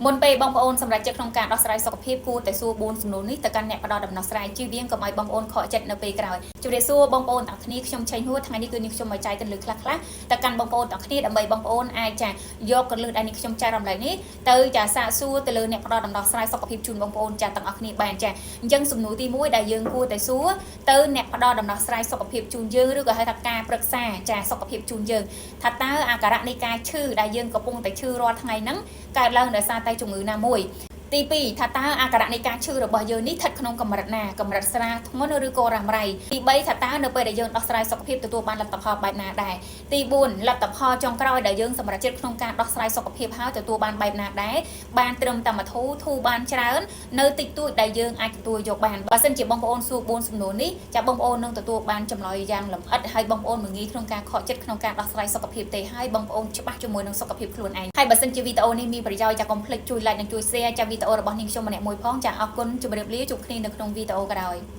មុនពេលបងប្អូនសម្រេចចិត្តក្នុងការដោះស្រាយសុខភាពគួរតែសួរ4សំណួរនេះទៅកាន់អ្នកផ្ដល់ដំណោះស្រាយជៀសវាងកុំឲ្យបងប្អូនខកចិត្តនៅពេលក្រោយជម្រាបសួរបងប្អូនទាំងគ្នាខ្ញុំឆេងហួរថ្ងៃនេះគឺនេះខ្ញុំមកចែកទៅលើខ្លះខ្លះទៅកាន់បងប្អូនទាំងគ្នាដើម្បីបងប្អូនអាចចាយកកលឹះដែលនេះខ្ញុំចែករំលែកនេះទៅចាសាកសួរទៅលើអ្នកផ្ដល់ដំណោះស្រាយសុខភាពជូនបងប្អូនចាទាំងអស់គ្នាបានចាអញ្ចឹងសំណួរទី1ដែលយើងគួរតែសួរទៅអ្នកផ្ដល់ដំណោះស្រាយសុខភាពជូនយើងឬក៏ហៅថាការប្រឹក្សាចាសុខភាពជូនយើងថាតើអាការៈនៃការឈឺដែលយើងកំពុងតែឈឺរាល់ថ្ងៃហ្នឹងកើតឡើងដោយសារតែជំងឺណាមួយទី2ថាតើអាការៈនៃការឈឺរបស់យើងនេះស្ថិតក្នុងកម្រិតណាកម្រិតស្រាលធ្ងន់ឬក៏រ៉ាំរ៉ៃទី3ថាតើនៅពេលដែលយើងដោះស្រាយសុខភាពទទួលបានលទ្ធផលបែបណាដែរទី4លទ្ធផលចុងក្រោយដែលយើងសម្រេចចិត្តក្នុងការដោះស្រាយសុខភាពហើយទទួលបានបែបណាដែរបានត្រឹមតែមួយធូរធូរបានច្រើននៅតិចតួចដែលយើងអាចទទួលយកបានបើសិនជាបងប្អូនសួរ4សំណួរនេះចាបងប្អូននឹងទទួលបានចម្លើយយ៉ាងលម្អិតហើយបងប្អូនមិនងាយក្នុងការខកចិត្តក្នុងការដោះស្រាយសុខភាពទេហើយបងប្អូនច្បាស់ជាមួយនឹងសុខភាពខ្លួនឯងហើយបើសិនជាវីដេអូនេះមានប្រយោជន៍ចាកុំភ្លេចជួយ like និងជួយ share ចាវីដេអូរបស់នាងខ្ញុំម្នាក់មួយផងចាអរគុណជម្រាបលាជួបគ្នានៅក្នុងវីដេអូក្រោយ។